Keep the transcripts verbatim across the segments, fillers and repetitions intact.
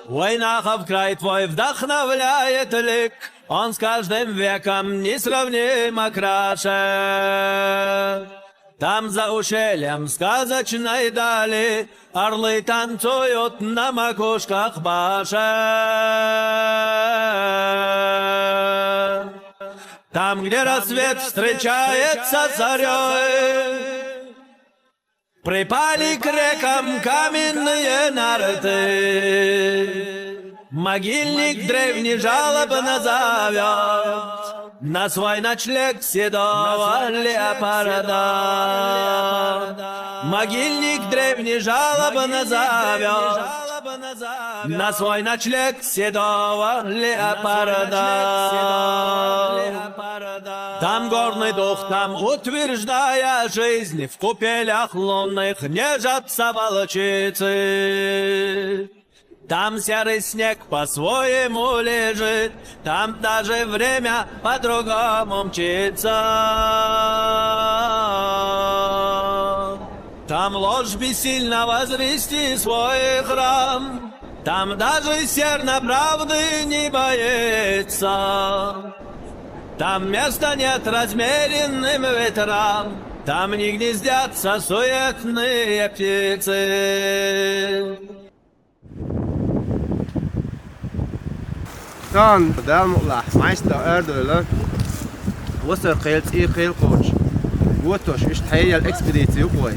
Война в край твой вдохновляет лик, он с каждым веком несравнимо краше. Там за ущельем сказочной дали орлы танцуют на макушках башен. Там, где рассвет встречается с зарей, припали к рекам каменные нарты. Могильник древний жалобно зовет на свой ночлег седого леопарда. Могильник древний жалобно зовет на свой ночлег седого леопарда. Там горный дух, там, утверждая жизнь, в купелях лунных нежатся волчицы. Там серый снег по-своему лежит, там даже время по-другому мчится. Там ложь бессильна возвести свой храм, там даже серна правды не боится. Там места нет размеренным ветрам, там не гнездятся суетные птицы. Сан, Дала мукълахь, Майста ардойла, васар кхел, цӀий кхел кхочуш, готош, иштта хьеяла экспедиция юкъой.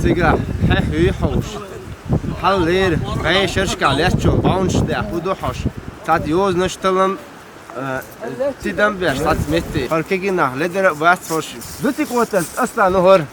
Цигахь хьехвий хьовш. Хьаллера, бӀе шерашкахь леччо бовнаш дехь, хӀу ду хьош? Цхьаьда йозанаш талам, а, тидам беш, цхьацца метте. ХӀара кегийнах ледара а бац хьош. Ду цига гӀотта, ас ца ну хӀара.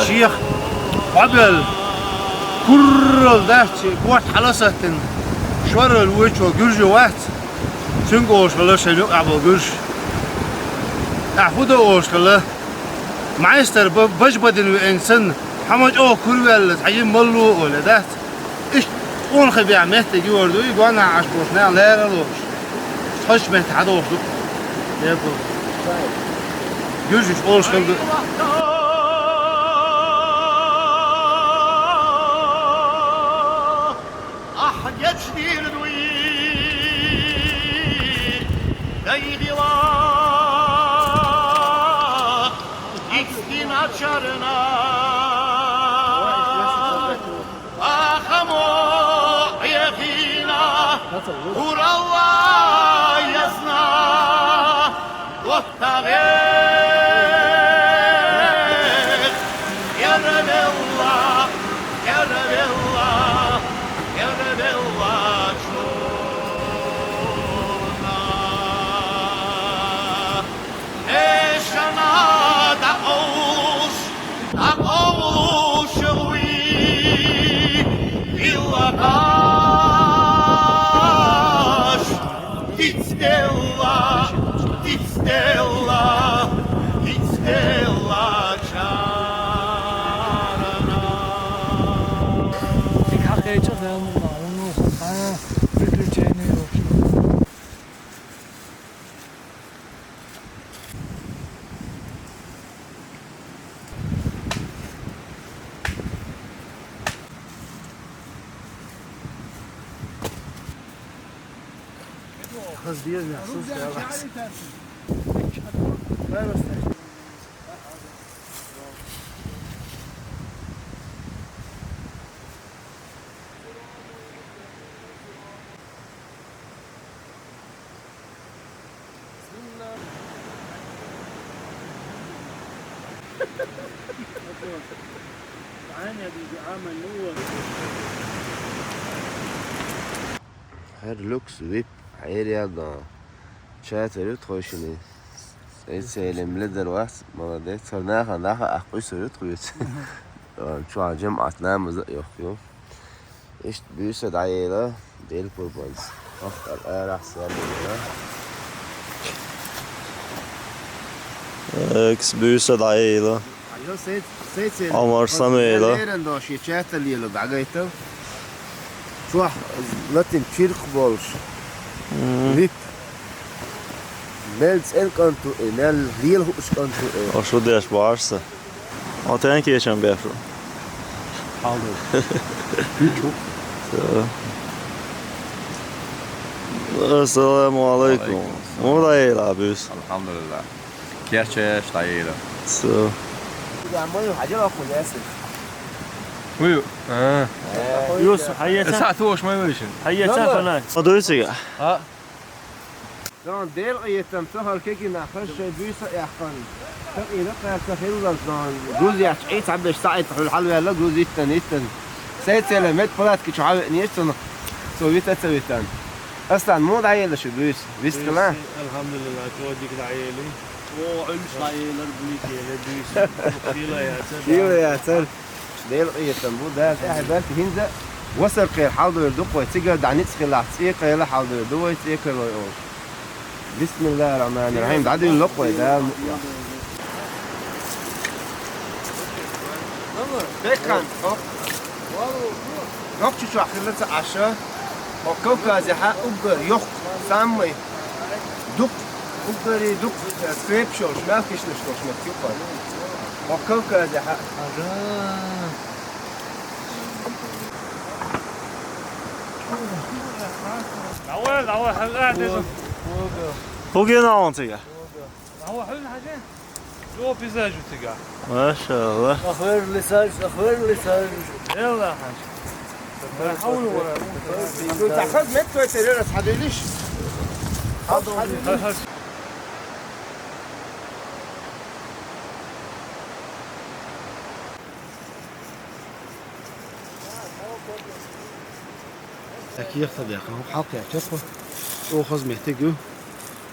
Шех, хьо бел, курал дац, корта хьала саттина, шорал вочо гуьржи вац, цуьнга олуш хила шайн юкъахь болу гуьржи. Ахь хӀун до олуш хила? Майстар ба-, бажа бадина веана санна, хьан ма чӀогӀа кура ваьлла, хьан йина малло а оле, дац? Иштта къонахий бехьа меттиг юьйр ду, и гонахь Ӏаш болуш, нах лара а лоруш. Хазачу метта хьан долуш ду? Дерг ду. Гуьржаш олуш хила ду. Ахь гечдийр дуй, дайгӀила, дицдина чарна, ахамо Ӏехийна, хӀуралла язна. ДагӀех эрвелла, эрвелла, эрвелла чунна. Эшана дӀакъовлуш, дӀакъовлуш вуй, вилла кхаш, дицделла, дицделла, дицделла чарна. Дика хьакхеча, Дала мукъ лахь, хьуна хьан приключение йолуш ду. Хаза деза, хаза деза. Хьер люкс вип, хьер ял дан. Чатар ю тхойшини. Эй, селем ледар вас, молодец. Царнаха, наха, ахкъуй сорут хуйц. Чуа жамаат намаз йохю. Ишт буса дайла, дел курбанс. Ахтар арах сар. Экс буса дайла. Алло, сет, сет, сет. Амар Самвела. Лерен дош, я чата лила багайта. Чуа, латин чирк болш. Вип. Мел цӀен кӀанту э, мел лел хӀуш кӀанту э. Ошу деш баарса. Отен кечен бешу. Халду. Чу. Ассаламу алейкум. Алейкум ассалам. Мурайла бюс. Алхамдулилла. Керчеш тайла. Су. Уй. А. Юс, хайята. Са тош май вишин. Хайята фана. Одойсига. А. Дан дел етам, то халкеги нахаш шей буса яхан. Так ина карта хилла дан. Гуз яч, эй, табеш саит хул халвела гуз иттан, иттан. Сей целе мет палатки чаве ниртан. Со вита цавитан. Аслан, му дайла шу бус. Вискала. Алхамдулилла, то дик дайли. О, улш дайлар були геле бус. Шила яца. Шила яца. Дел етам бу да, ахи бат хинза. Васар кер халдур ду кой. Цигар даниц хила, ци кайла халдур ду вай, ци кайла ой. بسم الله الرحمن الرحيم. Дадин локой да. Бекан. Нохчи чу ахилла ца аша. О Кавказе ха уг йох самый дук. Угари дук, скреп шош, мелкиш наш тош мет кюпа. О Кавказе ха. Давай, давай, хагадеш. Хугена он тига. Давай, хагадеш. Жо пейзажу тига. Машалла. Ахвер лисаж, ахвер лисаж. Элла хаш. Хавлу вара. Ду тахаз мет кой терер асхабилиш. Хаз, хаз. Таких садяков. Халк ячерхо. О хаз метегю.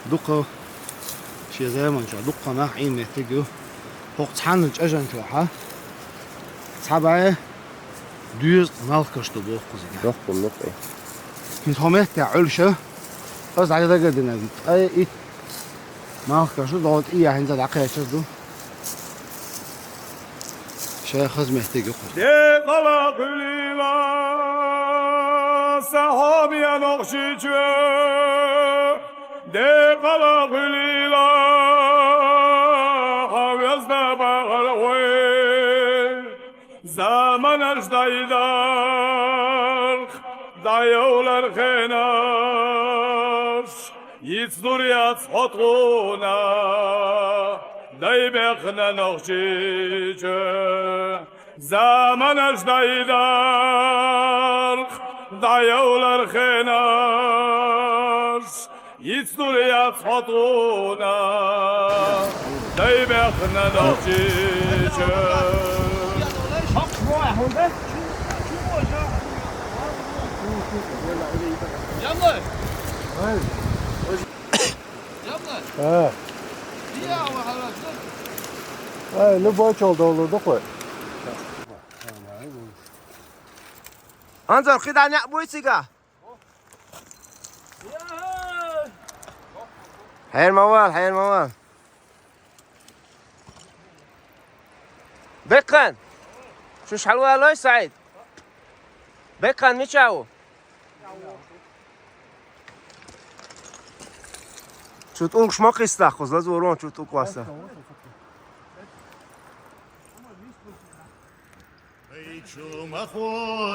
Дукха. Ши заман чу дукха нах ин метегю. Хок цхьанна чӀажан чу хьа. Цхьабай дуьйз малх кашта бохкузина. Дохкун нукъе. Хин хометта Ӏулша. Аз гӀайдагадина. Ай ит малх кашу догӀот ия хӀинца дӀакхечаз ду. Шайх хазмехтиги хъур. Декъала гӀуьлила сахьабия нохчичу. Декъала гӀуьлила хьавезда багъал гӀой. Заманаш дайдарх дӀаявлар хенаш. Йицдур яц хьотӀуна дайбехна нохчичу. Заманаш дайдарх дӀаявлар хенаш, йицдур яц хьотӀуна дайбехна нохчичу. Ай, любой чолда олурдук къой. Анзор, хидан якъ буй цига? Хьер ма вал, хьер ма вал. Бекхан! Шуш хьалвалой, Саид? Бекхан, мича ву? Чу тӀункӀ шма къистахъуз, лаз урон чу тӀукӀваса. Чумахо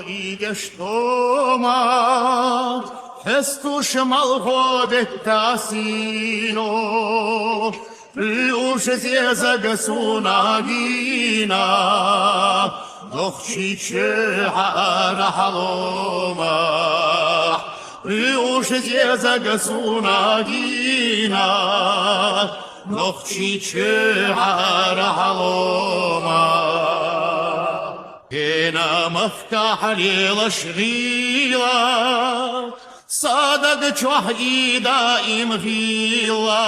игештома, хестуш малхо беттасино. Уьш зезага сунагина, нохчичу хьарахьлома. Уьш зезага сунагина, нохчичу хьарахьлома. Хьена махкахь лелаш гӀийла, са даг чохь и даим хилла.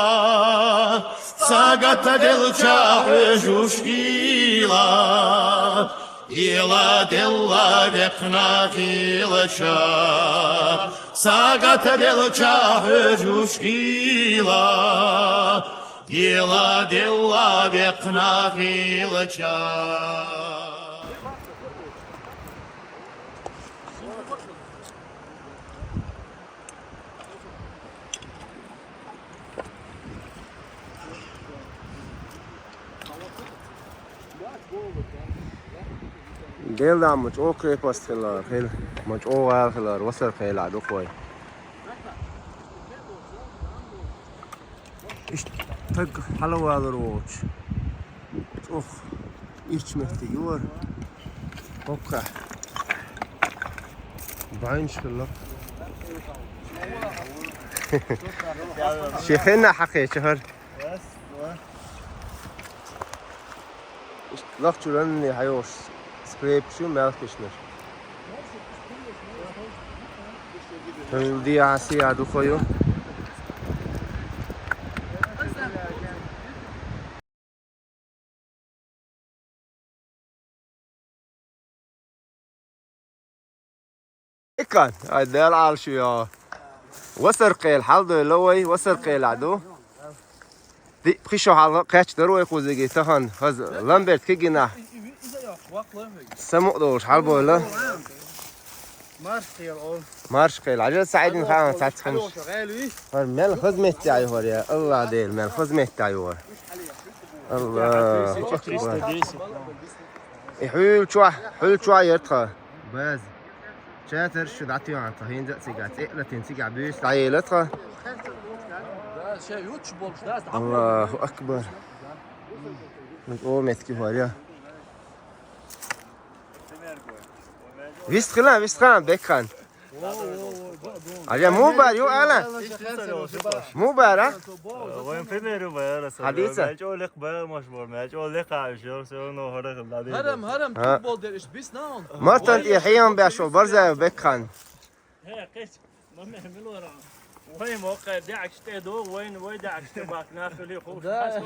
Сагата делча хьоьжуш хила, ила делла векхна хилача. Сагата делча хьоьжуш хила, ила делла векхна хилача. Делла ма чӀогӀа крепость хилар, хила, ма чӀогӀа гӀала хилар, васар кхелахь ду-кх вай. Иштта стаг хьалавалар волчу. ЧӀогӀа ирча метте юара. ХӀоккхахь. Байнаш хилла. Шен хеннахь хьакхеча хӀара. Иштта лахчу ранне хьайогӀуш скрепаш ю, маьлхкешнаш. Хьуна дехьа сехьа дукха ю. Икан, ай, Дала Ӏалашо йо. Васаркхел хьалдойла вай, Васаркхелахь ду. Диъ-пхи шо хьалха кхаьчна дара вай кхузиге тахана, хаза Ламберт кегийнахь. Самукъа долуш хьалабойла. Марш кхел, о. Марш кхел. Хьажал, Саидин хаан цхьацца хӀумаш. ХӀара мел хаза меттехь ю хӀара, я АллахӀ Дела, мел хаза меттехь ю хӀара. АллахӀу акбар. И хьуьлла чохь, хьуьлла чохь яра тхан база. Чатарш шу дӀатоьхна тхан, хӀинца а цигахь, цӀе а латийна цигахь буьйса дӀаелира тхан. АллахӀу акбар. О, метки хӀара, я. Вист хила, вист хан, Бекхан. Аля, мубар ю ала? Мубар, а? Вайн пример ю бара, Хадица? Мячо лек бара, маш бор, мячо лек а, всё, всё равно хара хила. Харам, харам, А. Футбол дер, иш бис наун. Мартан и хьем бяшо, Барзаев Бекхан. Хе, кис, маме, милора. Вай мокъа дяк штэ до, вайн, вай дяк штэ бак, на хили хуш. Да.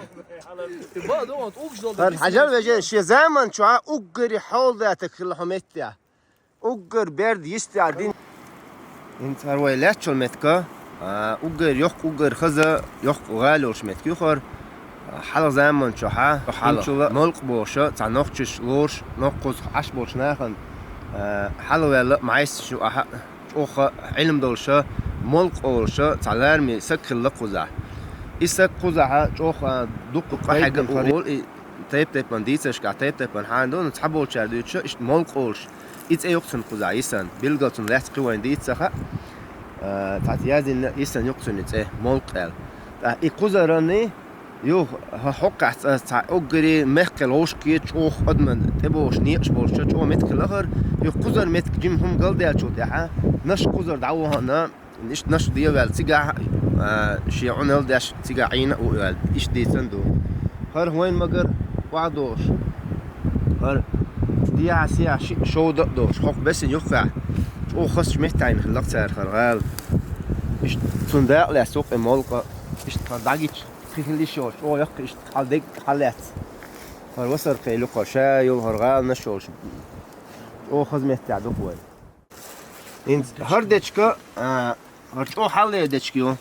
Ты ба, да, вот, угш дол. Хар хьажал веже, ши заман чуа уггари хьол датак хила хьо меття. Уггар берд йистехь дин. ХӀинца хӀара вай лаьттачул метка, а, уггар йоккха, уггар хаза, йоккха гӀала йолуш метка ю хӀара. Хьалха заман чохьа, хьалха молкъа бохуша, цхьа нохчаш лоруш, нохча кхуза Ӏаш болчу нахана, а, хьалаваьлла а, майсаш ю ахьа, чӀогӀа Ӏилма долуша, молкъа олуша, цхьа лараме саг хилла кхузахь. И саг кхузахьа чӀогӀа дуккха къахьегна хӀара, и тайп-тайпана дийцаршкахь, тайп-тайпана хьан ду, ну, цхьаболчара дуьйцуша, иштта молкъа олуш. И цӀе юкъа цунна кхузахь йисана. Билггал цунна лаьцна кхин вайна дийца ца хаьа. А, цхьацца яздина йисана юкъа цунна и цӀе, молкъа аьлла. ТӀаккха и кхузаранний, юха хӀокхахь цӀа цхьа уггаре мехкал вовшахкхета чӀогӀа адаман тӀебогӀуш некъаш болчу чӀогӀа метка хилла хӀара, юха кхузара метка жима хӀума галдаьллачул тӀаьхьа, наш кхузара дӀавахана, иштта наш де ваьлла цигахь, а, шен Ӏуналла деш цигахь Ӏийна а ву ваьлла, иштта дийцан ду. ХӀара хӀойн магар охьадохуш. ХӀара дехьа-сехьа шиъ шовда а долуш, хӀокху бесина юххехь, чӀогӀа хазачу меттехь хилла-кх цара хӀара гӀала. Иштта цунна дакъа лаьцна ву-кх и молкъа, иштта хӀара дӀагича, кхин хила йиш йолуш, чӀогӀа яккха иштта хьала дегга хьалаьцна. ХӀара Васаркхел ю-кх хӀара, ша йолу хӀара гӀаланаш йолуш, чӀогӀа хаза меттехь ду-кх вай. ХӀинца хӀара дечка, а, хӀара чӀогӀа хьалхалера дечка ю.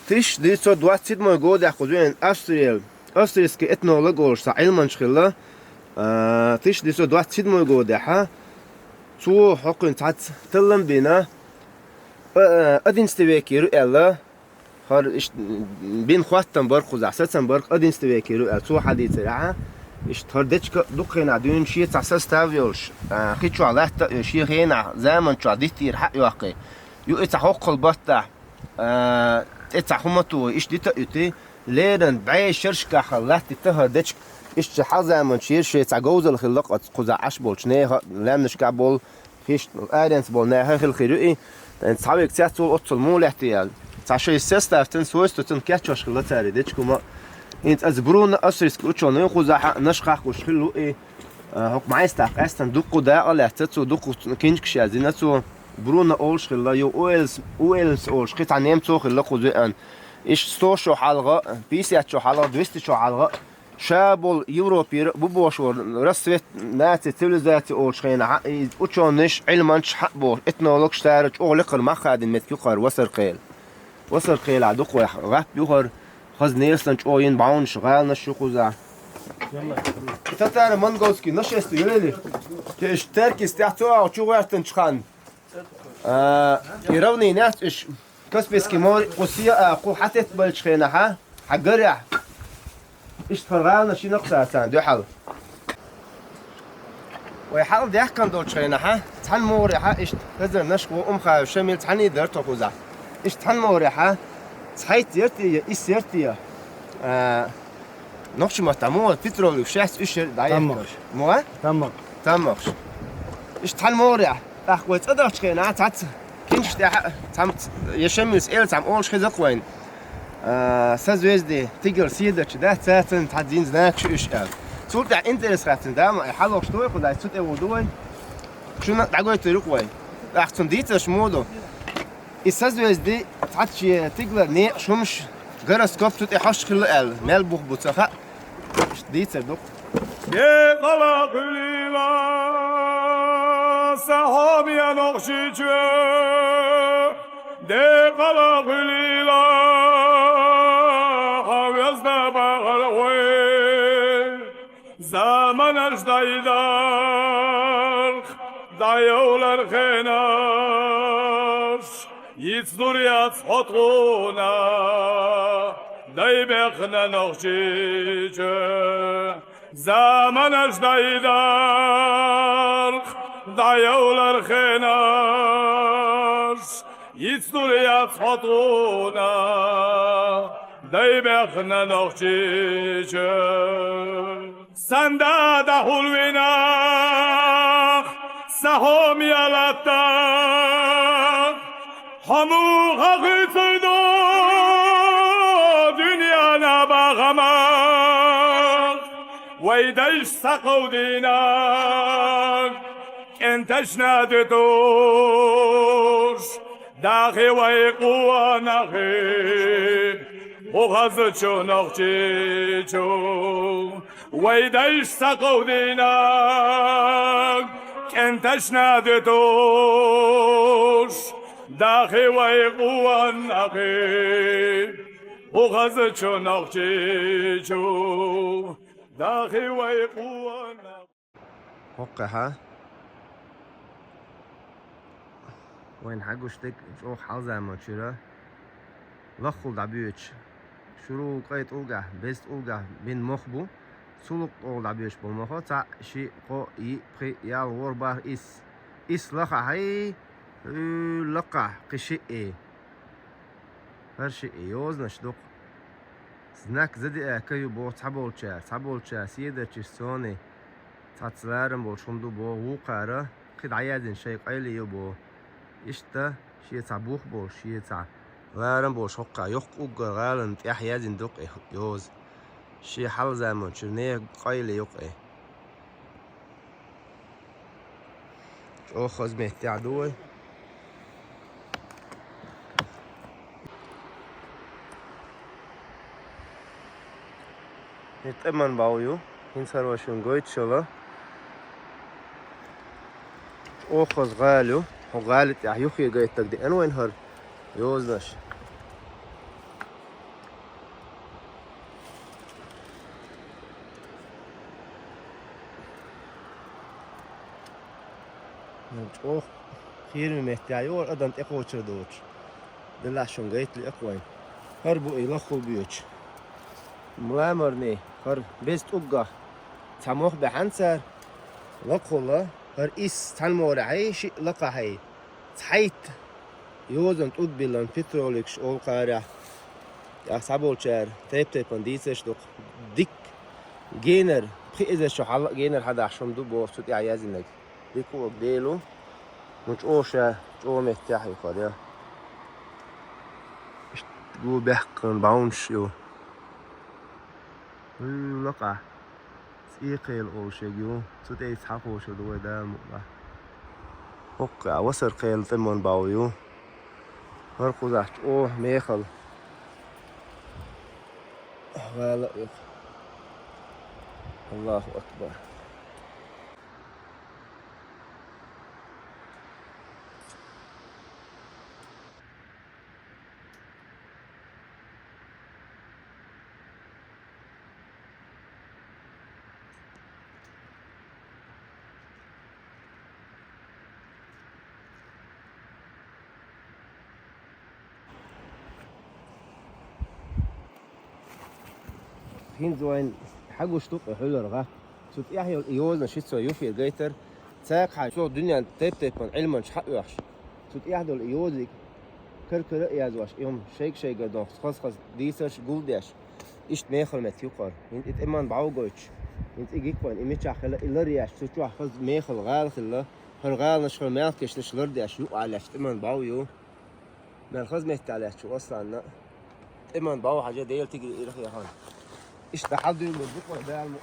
Тысяча девятьсот двадцать седьмой годехь кхуза веана Австрияла, австрийский этнолог олуш цхьа Ӏилманча хилла, а, тысяча девятьсот двадцать седьмой годехьа, цо хӀокхуьнан цхьацца таллам бина, а, а, одиннадцатый векера ю аьлла, хӀара иштта бина хоттам бара кхузахь, сацам бара одиннадцатый векера ю аьлла, цо хьадийцарехьа, иштта хӀара дечка дукха хенахь дуьйна шен цхьа состав йолуш, а, хи чохь латта а йолуш, шен хенахь заман чохь диттийра хьа а йоккхий. Ю и цхьа хӀоккхул баттахь, а, тӀе цхьа хӀума а тухий, иштта дита а юьтий, леррина бӀе шерашкахь латтийта хӀара дечка, иштта хьалха заманчера шен цхьа говзалла хилла-кх оцу кхузахь Ӏаш болчу нехан а, лаьмнашкахь болу, хиш, аренца болу нахе хила хир ю и. ТӀаккха цхьа вайга цецволу оццул муха лаьттий аьлла. Цхьа шайн составтан, свойстватан кечвеш хилла цара и дечка хӀума. ХӀинца аса Бруно, австрийский учёный ю, кхузахь а наш хахкуш хилла ву и. А, хӀокху Майстах къаьстина дуккха дакъа лаьцна цо, дуккха кинчкаш язйина цо. Бруно олуш хилла, ю Уэльс, Уэльс олуш, кхин цхьа немцо хилла кхуза веана. Иштта сто шо хьалха, пятьдесят шо хьалха, двести шо хьалха, ша болу Европера а бу бохуш вара, расцвет наций, цивилизаций олучу хенахь, и учёныш, Ӏилманчаш хьа а бохуш, этнологаш цара чӀогӀа лекхара мах хадийна меттиг ю кхара Васаркхела. Васаркхелахь дукха вай гӀап ю хӀара, хаза несанан чӀогӀа йина бӀаьвнаш, гӀаланаш ю кхузахь. Татаро-монголский нашествие йолу, те иштта Теркис тӀехь цо агӀо чу гӀоьртанчу ханна. А, и равнинаш иштта Каспийский море кху сиа а кху хьатеттабеллачу хенахьа, хьан гарехь, иштта хӀара гӀаланаш йина кхузахь царна дуьхьал. Вай хьалха даьхкина долчу хенахьа, цхьана могӀарехьа, иштта хазарнаш ву Умхаев Шамил цхьаьний дара тхо кхузахь. Иштта цхьана могӀарехьа, цхьайтта яртий я, исс яртий я, а, нохчийн маттахь муха, петролик шаьц уьш яра дӀаехкаш. ТаммагӀаш. Муха? ТаммагӀаш. ТаммагӀаш. Иштта цхьана могӀарехь, тӀаккха вай цӀа дахчу хенахь, цхьацца кинчаш тӀехь а, цхьамма ц-, я Шамилс эла цхьамма олуш хеза-кх вайна. А, созвездие тигал седарча дац, цаьрца цхьа дина знакаш уьш аьлла. Цул тӀаьхьа интерес хаттина, да, ма, хьалохуш ду вай, кху дай цу тӀе ву ду вай. Шуна дӀагойтур ю-кх вай. ТӀаккха цунна дийцарш муха ду? И созвездие цхьацца шен тигалара некъаш хӀумаш, гороскоп цу тӀе хьош хилла аьлла, мел бух бу ца хаьа. Дийцар ду-кх. Декъала хуьлийла, сан хьоме Нохчийчоь, декъала хуьлийла, хьан везна бахархой. Заманаш дӀайдарх, дӀайовлар хенаш, йицлур яц хьо тхуна, дай бехна Нохчийчоь. Заманаш дӀайдарх, дӀайовлар хенаш, йицлур яц хьо тхуна, дай бехна Нохчийчоь. Сан да дӀахьулвина, сан хьоме латта, хьо муха хуьйцур ду дуьненан бахамах? Вай дайша схьакховдийна, кӀенташна дуьтуш, дахи вай къонахий, кху хазачу Нохчийчу. Вай дайша схьакховдийна, кӀенташна дуьтуш, дахи вай къонахий, кху хазачу Нохчийчу. Дахи вай къонахий. ХӀокхуьнга вайна хьагуш дерг чӀогӀа хьалха заманчуьра лаххул дӀабоьдуш, шура кӀайн тӀулгахь, беза тӀулгахь бина мох бу, цул тӀехула дӀабоьдуш болу мохо цхьаъ, шиъ, кхоъ, йиъ, пхиъ, ялх, ворхӀ, бархӀ, исс. Исс лакхахь, хӀей, хӀуьллакхахь кхин шиъ. ХӀара шиъ йозанаш ду-кх. Знак зодиака ю боху цхьаболчара, цхьаболчара седарчашца цхьаьна цхьацца ларам болуш хӀума ду боху, вукхара кхин дӀаяздина шайн къайле ю боху. Иштта шен цхьа бух болуш, шен цхьа ларам болуш хӀокху йоккха уггар гӀалина тӀехь яздина ду-кх и йоза. Шен хьалха заманчуьра нехан къайле ю-кх и. ЧӀогӀа хаза меттехь ду вай. И тӀеман бӀов ю, хӀинца хӀара вай шуна гойтуш йолу. ЧӀогӀа хаза гӀала ю. ХӀокху гӀали тӀехь юххе гайтарг деана вайна хӀара йозанаш. ЧӀогӀа кхераме меттехь ю хӀара адам тӀекхочур доцуш. Делахь шуна гайтале а-кх вайна. ХӀара бу и лаххул боьдуш. Ламарний, хӀара беза тӀулгах цхьа мох баьхьна цара. Лакхахула, хӀара исс цхьана могӀарехь, хӀей, шиъ лакхахь, хӀей. Цхьайтта йозанан тӀулг биллина петроликаш олу кхарехь. ТӀаккха цхьаболчара тайп-тайпана дийцарш ду-кх. Дикка генара, пхи эзар шо хьалха а генара хьадахьаш хӀума ду боху цу тӀехь яздинарг. Дика ву, Дела ву. Ну, чӀогӀа ша, чӀогӀа меттехь ю хӀара, я. Иштта гу баьккхина бӀаьвнаш ю. Хьуьллакхахь. И кхел олуш ерг ю, цу тӀе иза хьакхочур ду вай Дала мукъалахь. ХӀокху а васар кхел тӀеман бӀов ю. ХӀара кхузахь чӀогӀа мехала гӀала а ю. Аллаху акбар. ХӀинца вайн хьагуш ду-кх и хьуьларгӀа. Цу тӀехь йолу и йозанаш ши цо юххе гайтара, цаьргахьа цо дуьненан тайп-тайпана Ӏилманчаш хьаоьхуш. Цу тӀехь долу и йозаниг кара-кара а яздеш, и хӀума шайга-шайгара дохуш, хаза-хаза дийцарш гулдеш. Иштта мехала меттиг ю-кх хӀара. ХӀинца и тӀеман бӀов гойтуш, хӀинца и гиккъойн, и мичахь хилла, и ларъеш, цу чохь хаза мехала гӀала хилла, хӀара гӀаланаш, хӀара мелхкешнаш лардеш, юкъахь лаьтташ тӀеман бӀов ю. Мел хаза меттехь лаьтташ ву Асланна. ТӀеман бӀов хьажа, Делан тигри ирхъяхана. Иштта хьал дуьйлур ду-кх вай Дала ма.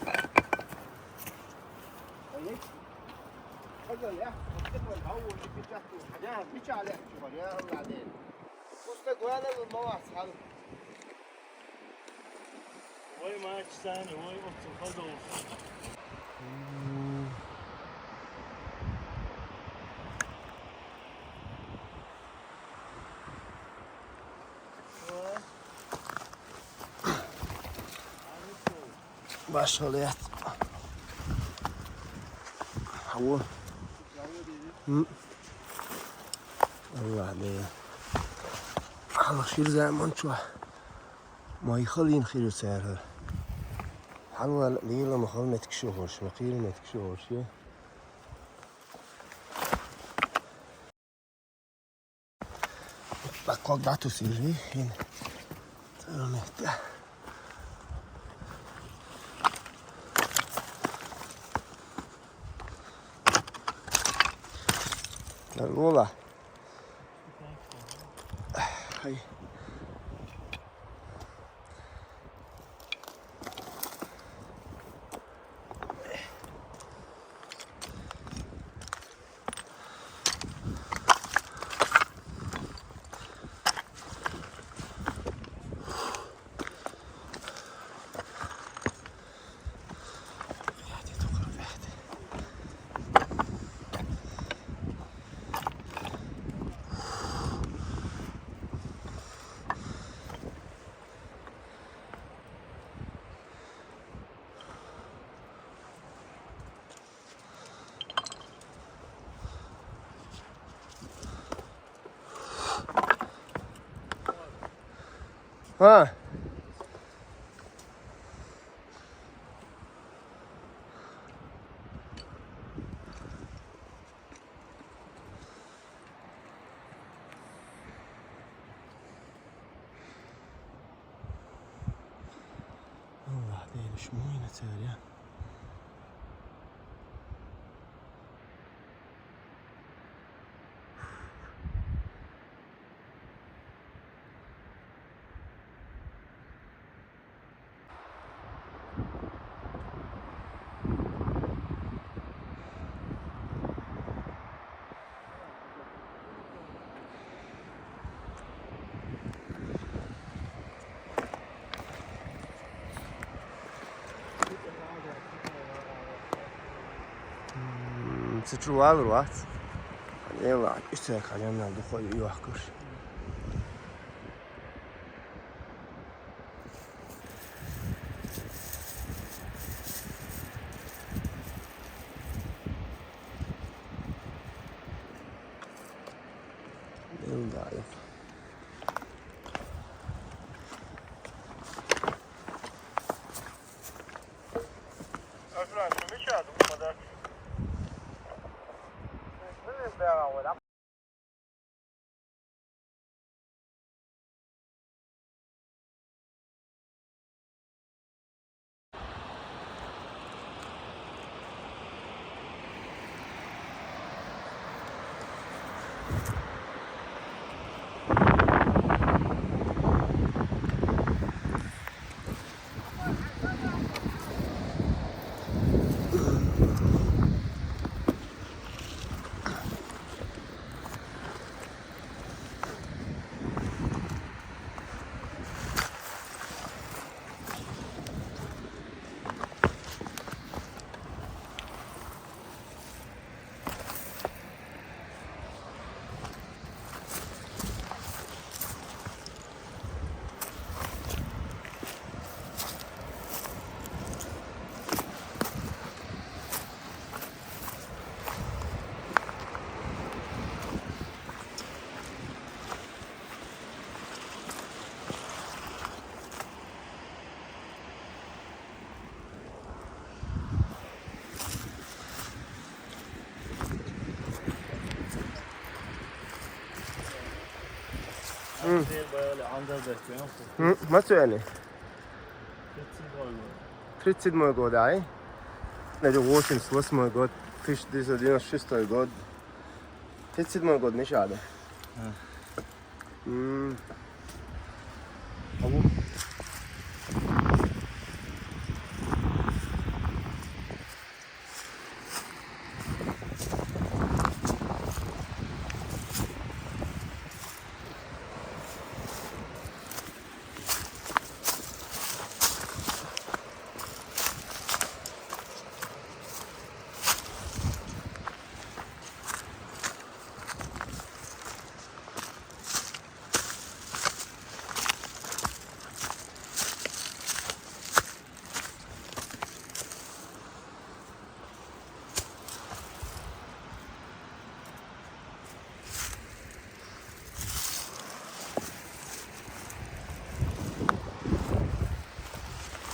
Хаза лаьтташ, тӀеман бӀов ву, и чохь хьажа, мичахь лаьтташ ву хӀара, я АллахӀ Дела. Кху стаг валалла ма вац хьал. Вай мача санна, вай оццул хаза ву. Башхалла яц. Хьо. М. АллахӀ Дела. Хьалха шира заман чохь. Ма и халийна хир ю цара. Хьалвала лела ма хала меттигаш ю хӀорш, ма кхийра меттигаш ю хӀорш, я. Баккхал дӀатусийла вий хӀинца. Цара метта. Лола. Хай. ХӀа. АллахӀ Дела, шу муйна цара, я? М, ца чу валур вац. Хьан эла, уьстагӀ хьан ямнал дукха ю йохкуш. Ил даьлла. М. Ма цу яни? Тридцать седьмой год, ай? Или восемьдесят восьмой год, тысяча девятьсот девяносто шестой год. Тридцать седьмой год, Мишада. М.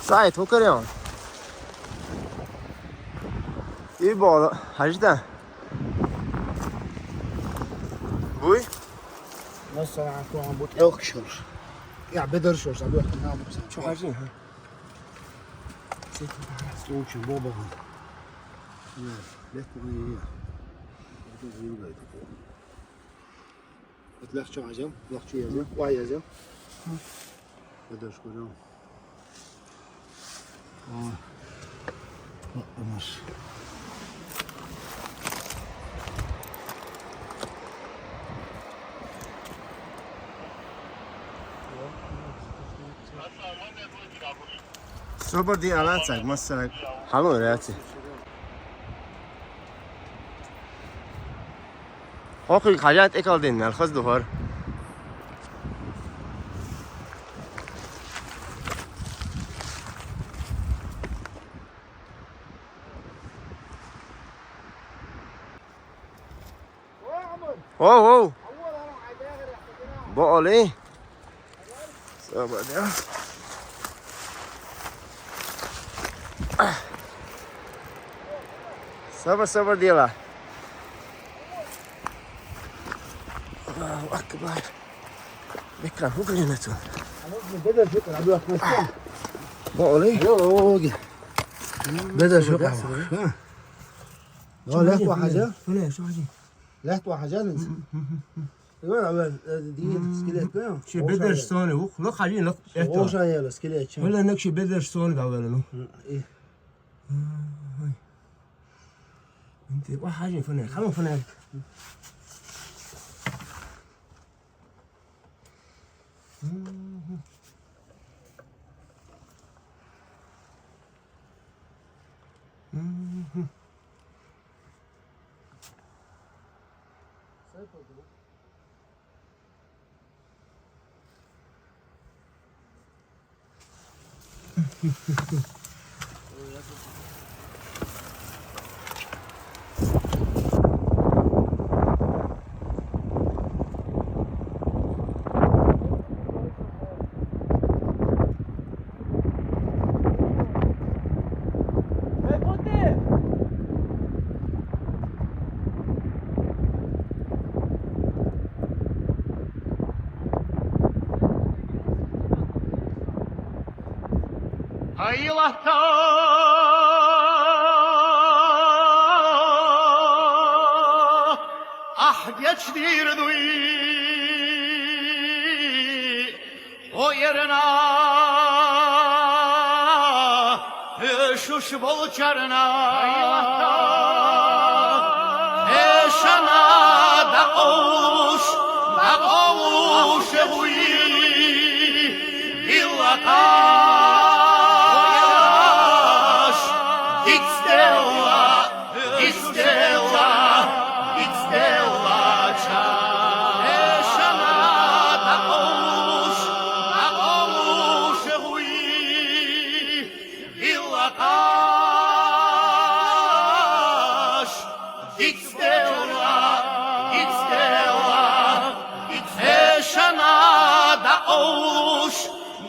Саид, хӀу каре? И бола, хьажда. Буй? Масала, хӀу ам бу тӀелхаш хилар. Я бедарш хилар, сан бехк набу сан. Чу хьажи, хӀа? Случай бобаган. Я, бехк не я. Это вилгай такого. От легче хьажа, легче яза, ва яза. Бедарш хилар. О. О, Умар. Собар ди алан цаг, масалак. Хало раци. Хохи хажат экал дин, алхаз духар. Оу, оу. Бо оли. Собар диа. Собар, собар диала. Аллаху акбар. Бекра, хӀу каре нацу? Бедарш хилар, Абдул Ахмад. Бо оли. Йоги. Бедарш хилар. Ва, лехт ва хьажа? Хьуна, шу хьажи. Лехт ва хьажа нин? Ва, ва, э, дин скелет, га? Ши бедарш сони, ух, лох хьажи, лох. Оша яла скелет, ча. Вала нак ши бедарш сони да вала, ну. Э. Ай. Инте ва хьажи фуне, хама фуне. Ай, Аллагьта, ахь гечдийр дуй, о эрна, хӀу шуш болчарна. Эшана дакъовлуш, дакъовлуш гӀуй. Иллакаш, дицделла, дицделла, дицделла ча. Эшана дакъовлуш, дакъовлуш гӀуй. Иллакаш, дицделла, дицделла, дицделла. Эшана дакъовлуш,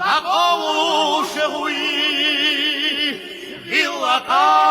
дакъовлуш гӀуй. Иллакаш.